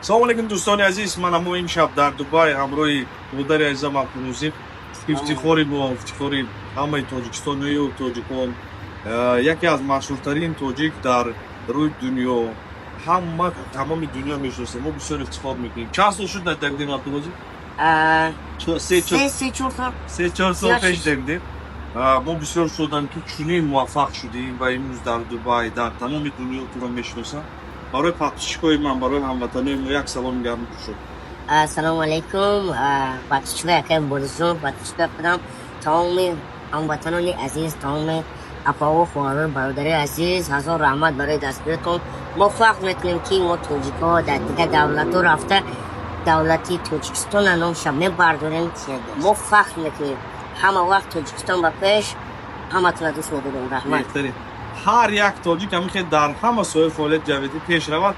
Салому алейкум, дӯстони азиз. Мана мо имшаб дар Дубай ҳамроҳи модари азизам Абдурозиқ, ифтихори мо, ифтихори ҳамаи тоҷикистонию тоҷикон, яке аз машҳуртарин тоҷик дар рӯи дунё, ҳама, тамоми дунё мешиносем. Мо бисёр ифтихор мекунем. Чанд сол шуд надидем, Абдурозиқ? 3-4 сол. 3-4 сол пеш дидем. Мо бисёр шодам, ки чунин муваффақ шудем ва имрӯз дар Дубай дар тамоми дунё туро мешиносам. Барои подписчикои ман, барои ҳамватанои мо як саломи гарм кушод. Ассалому алайкум, подписчикои акаи Борисҷон, подписчикои худам, тамоми ҳамватанони азиз, тамоми апаву хоҳарон, бародари азиз, ҳазор раҳмат барои дастгиритон. Мо фахр мекунем, ки мо тоҷикҳо дар дигар давлатҳо рафта, давлати Тоҷикистона номша мебардорем. Мо фахр мекунем. Ҳама вақт Тоҷикистон ба пеш! Ҳаматона дӯст медорем, раҳмат. Ҳар як тоҷик ҳамин хел дар ҳама соҳаи фаъолияти ҷамъиятӣ пеш равад.